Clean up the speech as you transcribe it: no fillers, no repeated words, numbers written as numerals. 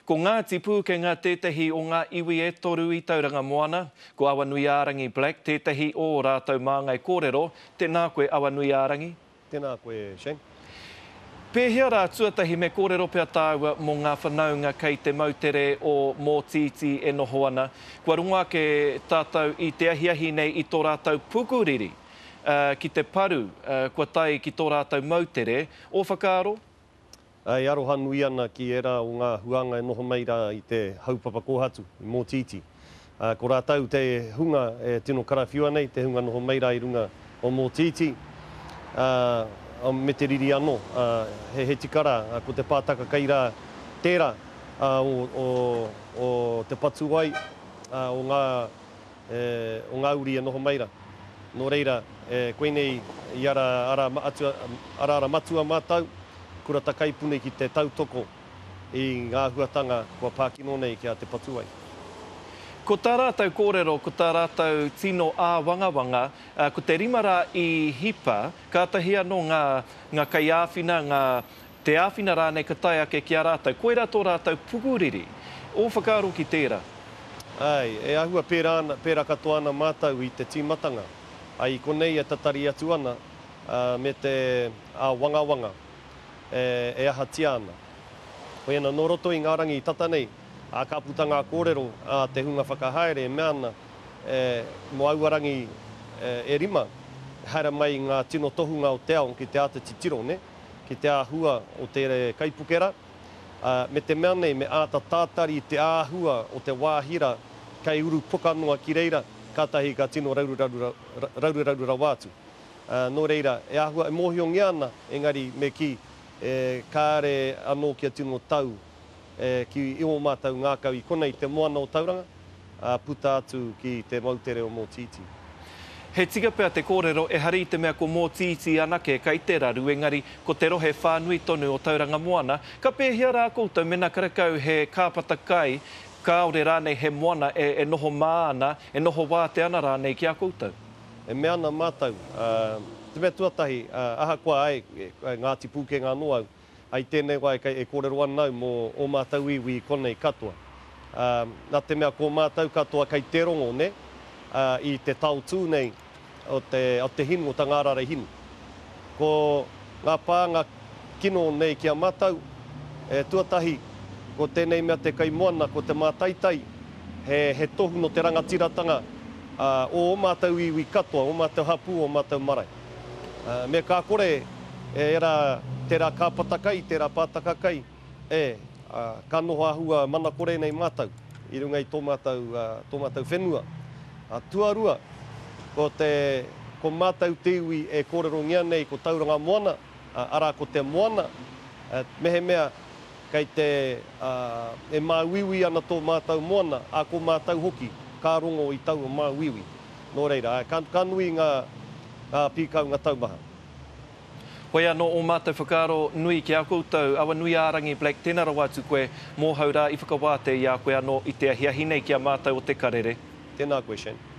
Ko Ngāti Pūkenga tētahi o ngā iwi e toru i Tauranga Moana. Ko Awanuiārangi Black tētahi o ō rātou māngai kōrero. Tēnā koe Awanuiārangi. Tēnā koe Shane. Pēhea rā tuatahi me kōrero pea tāua mō ngā whanaunga kei te moutere o Mōtītī e noho ana. Kua rongo ake tātou i te ahiahi nei i tō rātou pukuriri ki te paru kua tae ki tō rātou moutere. Ō whakaaro? E aroha nui ana ki ērā o ngā huānga e noho mai rā i te haupapa kōhatu, i Mōtītī. Ko rātou te hunga e tino karawhiua nei, te hunga noho mai rā i runga o Mōtītī, me te riri anō. He tika rā, ko te pātaka kai rā tērā o te patuwai o ngā o ngā uri e noho mai rā. Nō reira, koinei i ara ara atu, araara matua mātou, Kura Takaipuni ki te tautoko i ngā āhuatanga kua pā kino nei ki a Te Patuwai. Ko tā rātou kōrero, ko tā rātou tino āwangawanga, ko te rima rā i hipa, kātahi anō ngā, ngā kaiāwhina, ngā, te āwhina rānei ka tae ake ki a rātou. Koirā tō rātou pukuriri. Ō whakaaro ki tērā? Āe, e āhua pērā ana, pērā katoa ana mātou i te tīmatanga. Ā, i konei e tatari atu ana, ā, me te āwangawanga e, e ahatia ana. Hoi ana, nō roto i ngā rangi tata nei, ā, ka puta ngā kōrero a te hunga whakahaere e mea ana, e, mō aua rangi e, e rima, haere mai ngā tino tohunga o te ao ki te āta titiro, nē, ki te āhua o te kaipuke rā, ā, me te mea nei me āta tātari te āhua o te wāhi rā kei uru poka noa ki reira, kātahi ka tino raruraru, raruraru rawa atu. Ā, nō reira, e āhua e mōhiongia ana, engari me kī, e, kāre anō kia tino tau, e, ki ō mātou ngākau i konei te moana o Tauranga, ā, puta atu ki te moutere o Mōtītī. He tika pea te kōrero ehara i te mea ko Mōtītī anake kei te raru engari ko te rohe whānui tonu o Tauranga Moana, ka pēhea rā koutou mena karekau he kāpata kai, kāore rānei he moana e noho mā ana, e noho wātea ana rānei ki a koutou? E mea ana mātou, ā, te mea tuatahi, ā, ahakoa ai, Ngāti Pūkenga anō au, I tēnei wā e kōrero ana au mō ō mātou iwi i konei katoa. Ā, nā te mea ko mātou katoa kei te rongo, nē, ā, i te taotū nei o te, o te hinu, o ta ngārara hinu. Ko ngā pānga kino nei ki a mātou, e, tuatahi, ko tēnei mea te kaimoana, ko te mātaitai, he, he tohu nō te rangatiratanga, ā, o ō mātou iwi katoa, ō mātou hapū, ō mātou marae. Me ka kore e era tera kāpata kai, tera pātaka kai, e, ka noho āhua mana kore nei mātou i runga i tō mātou, tō mātou whenua. Tuarua, ko te, ko mātou te iwi e kōrerongia nei ko Tauranga Moana, arā ko te moana, mehemea kei te, e māuiui ana tō mātou moana, ā, ko mātou hoki ka rongo i taua māuiui. Nō reira, āe, ka, ka nui ngā, ngā pīkaunga taumaha. Hoi anō ō mātou whakaaro nui ki a koutou, Awanuiārangi Black, tēnā rawa atu koe, mōhau rā i whakawātea i a koe anō i te ahiahi nei ki a mātou o Te Karere. Tēnā koe, Shane.